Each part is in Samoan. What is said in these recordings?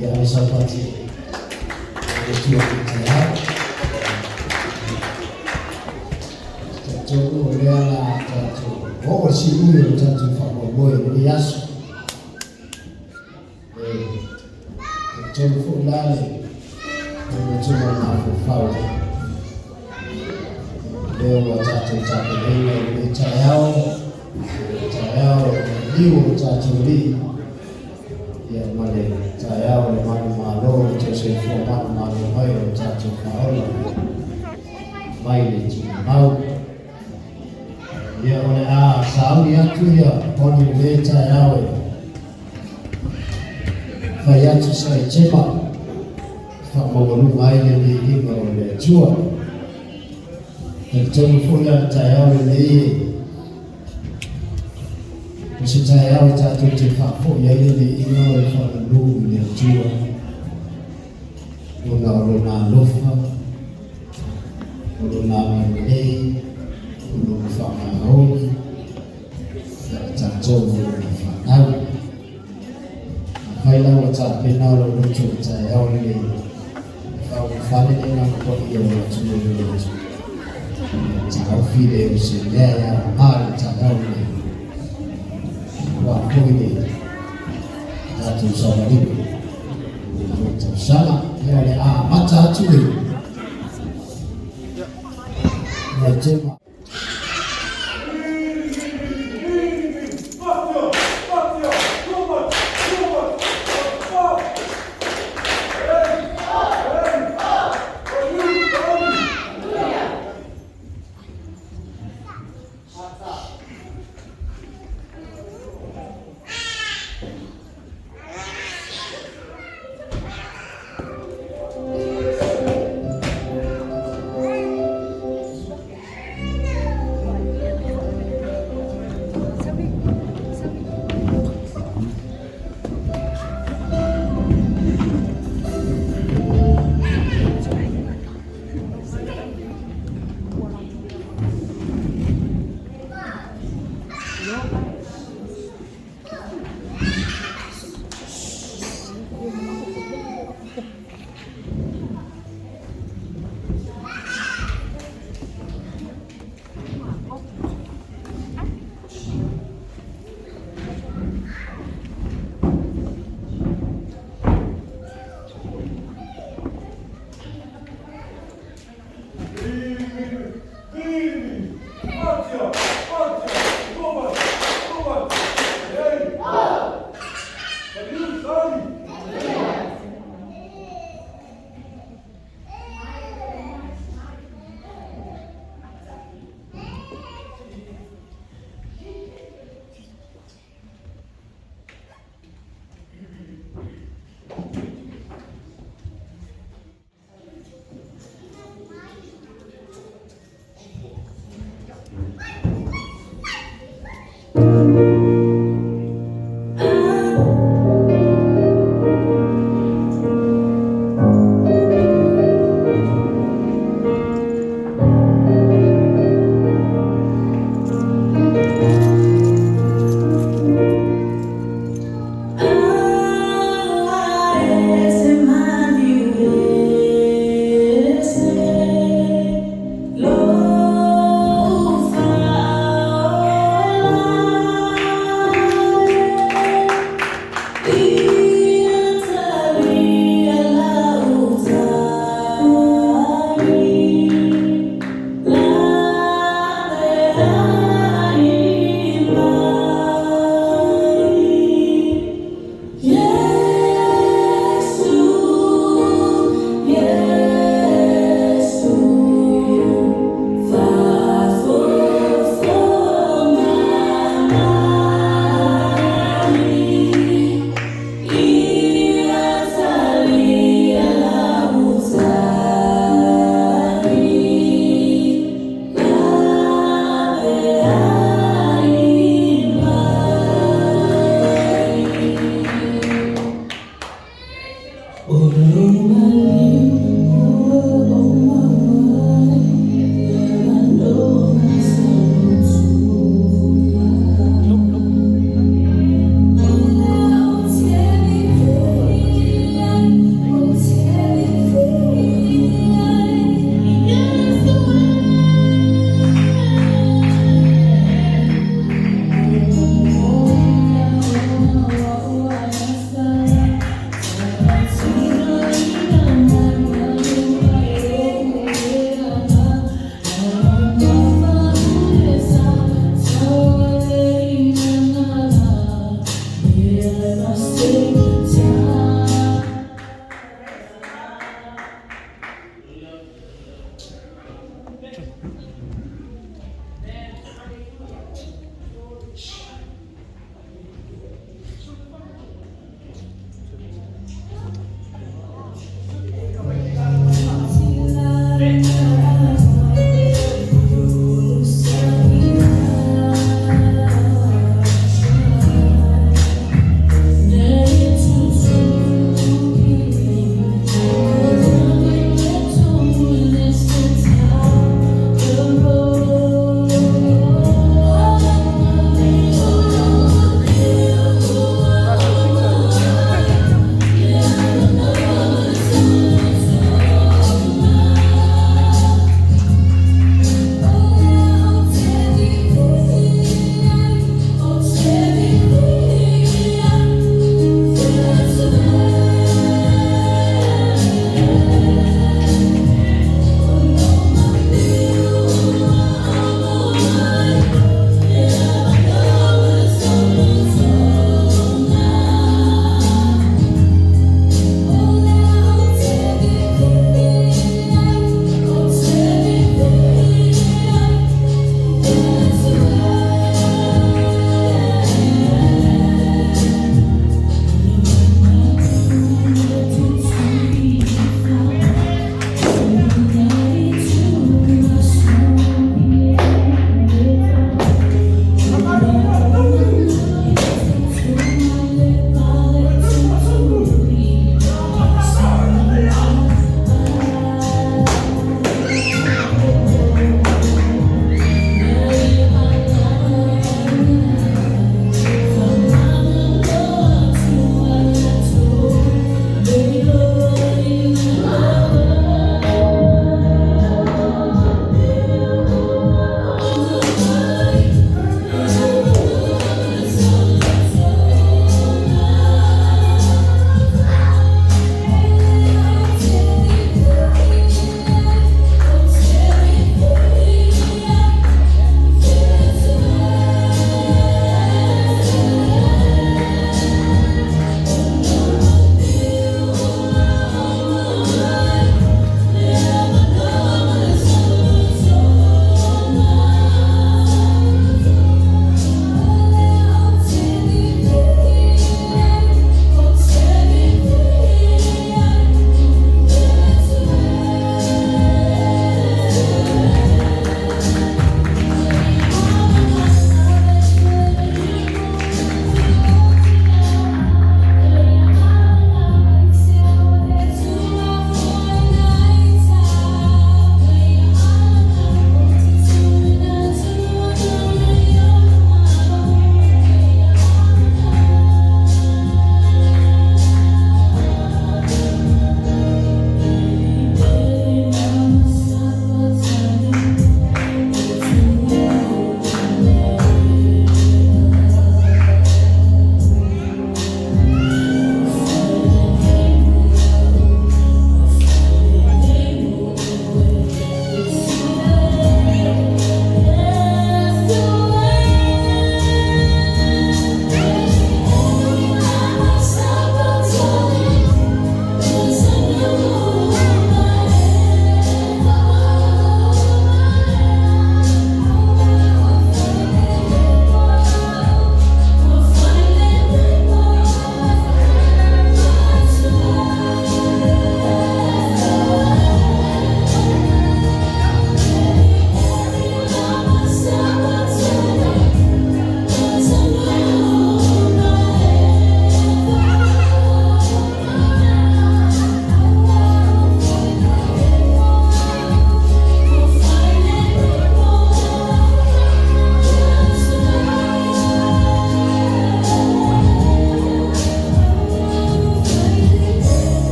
Ia ave sau pati e tua i taeao. Talitonu o lea la tatou oo i siui o le tatou faamoemoe i lenei aso. E talitonu foi la le matuga o mafaufau lea ua tatou tapenaina i lenei taeao, taeao e liu o tatou alii, ia ma le taeao o le manumalo, o le soifua manumalo mai o le tatou Faaola mai le tumau. Ia o le a sauni atu ia poni i lenei taeao e fai atu sa aitema faamaualuga ai le viiga o le Atua. Talitonu foi la le taeao lenei e o se taeao e tatou te faafoi ai le viiga o le faamanu i le Atua ona o lona alofa, o lona agalelei, o lona faamaoni ia tatou ma lona fanau. Afai la ua tapena lou loto i le taeao lenei, e faaulufale le Agaga Paia o le atunuu i le loto, ia taofi le o se mea e aoga i le taeao lenei, aua foi le tatou savaliga i lenei tausaga. Ia o le a amata atu le tema.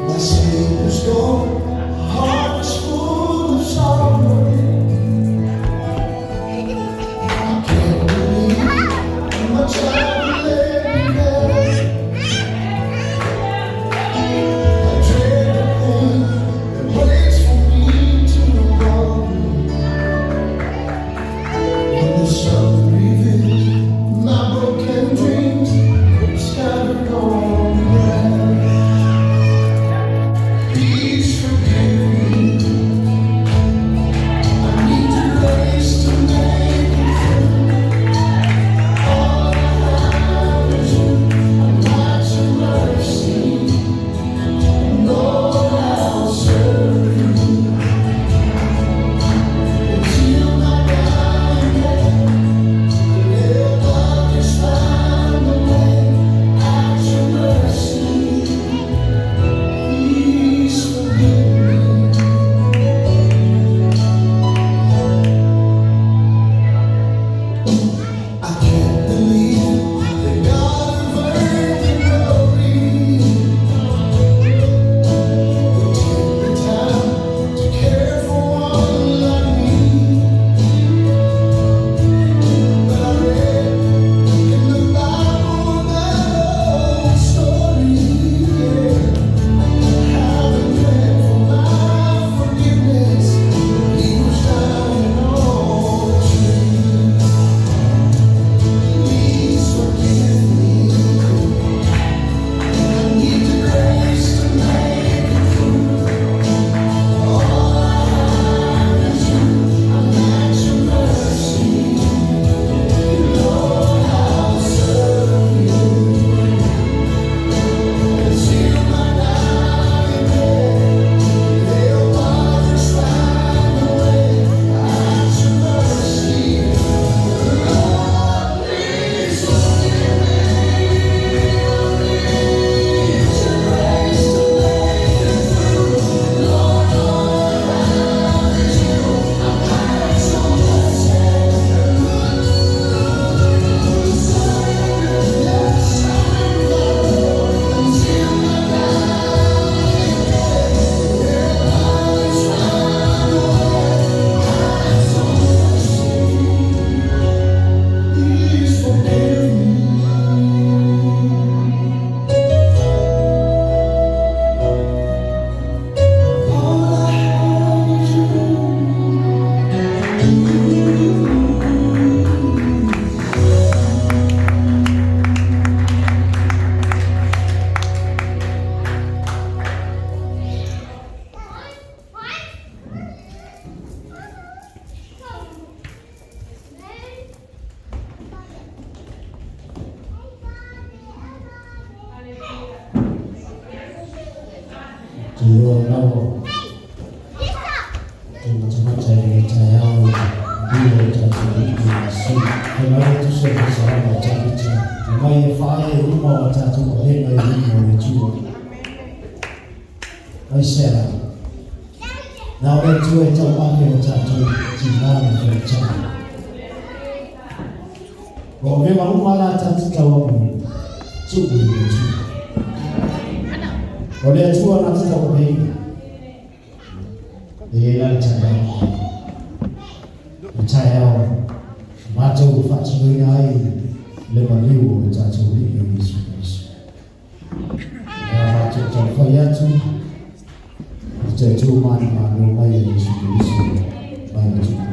My sleep gone, my heart is full of sorrow. I can't believe how much I've let me down. I dread the pain that waits for me tomorrow. When the sun reveals my broken dreams scattered on the ground. Please forgive me. I need your grace to make it through. All I have is you. I'm at your mercy. Lord, I'll serve you until my dying day. Let others find the way at your mercy. Please forgive me. I can't believe that God earned the glory would take the time to care for one like me. But I read in the Bible that old story, yeah, how the plan for my forgiveness, he was dying on a tree. Please forgive me. I need the grace to make it through. All I have is you. I'm at your mercy. Lord, I'll serve you until my dying day. Help others find the way at your mercy. Lord, please forgive me. Need your grace to make it through. Lord, all I have is you. I'm at your mercy. Yes, I will until my dying day. Help others find the way at your mercy. Please forgive me. All I have is you. Tuyo nao tunachamacha yao ndio tatuiasi tunaotusokosana chakicha umayefaye uma watatu wahenga elimu wechuo aisera na wetuwe taumake watatu jinani wecha wamema umala tatu tawamu tubu wechuo waletua na tutawahenga ila chaya chaya matou faatinoina ai le maliu o le tatou Alii o Iesu Keriso. Ia matou taumafai atu i te Atua manumalo mai e Iesu Keriso mai le